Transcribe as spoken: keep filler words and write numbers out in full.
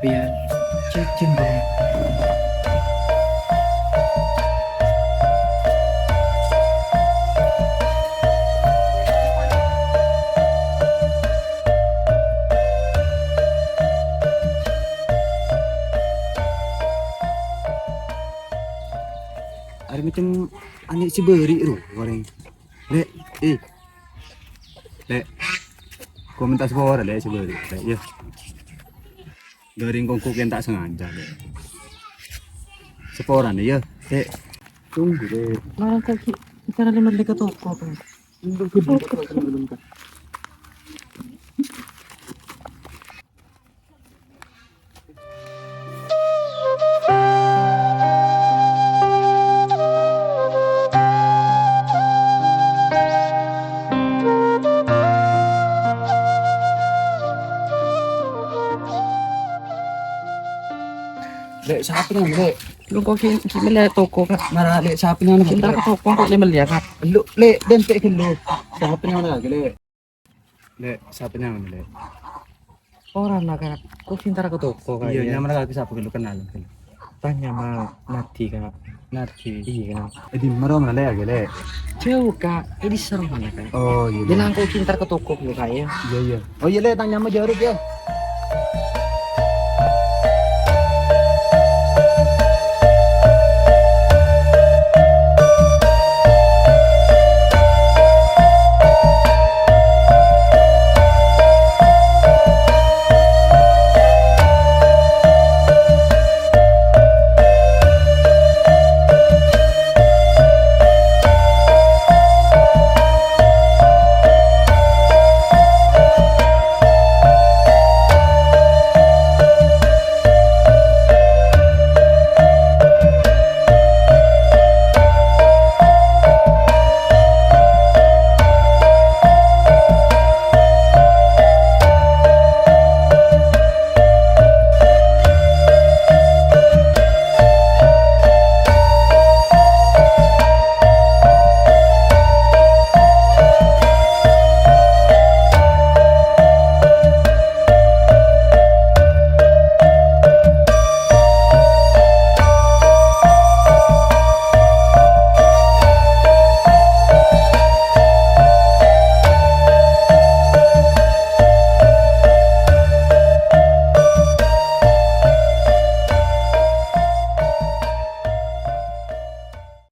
Pian, cicing, Bang. Arè macem anè' sè bâri' ro, orèng. Lè', eh. Lè'. Ko mènta sapora, Lè', sè bâri', Lè', yâ. Ghâring kongko kèng ta' sengaja, Lè'. Saporana, yâ, Lè'. Tunggu, Lè'. Marah kaki, bicara lima ka toko, Kak. Lè', sapa nyaman, Lè'? Lu kok ki, ki mellè toko, Kak? Mara, Lè', sapa nyaman, Lè'? Entar ka toko kok lè mellè, Kak. Lu, Lè', dântè' ghâllu. Sapa nyaman lagi, Lè'? Lè', sapa nyaman, Lè'? Ora, Kak. Kok entar ka toko, Kak, iyâ, iyâ. Nyaman lagi sapa ghâllu, kenal, ghâllu. Tang nyama Nardi, Kak. Nardi. Iyâ, Kak. Eh, di maro mana, Lè', ya, Lè'? Jhâu, Kak. Eh, di sarong mana, Kak? Oh, iyâ, iyâ. Bilang kok entar ka toko ghâllu, Kak, yâ. Iyâ, iyâ. Oh, iyâ, Lè', tang nyama Jarud, yâ.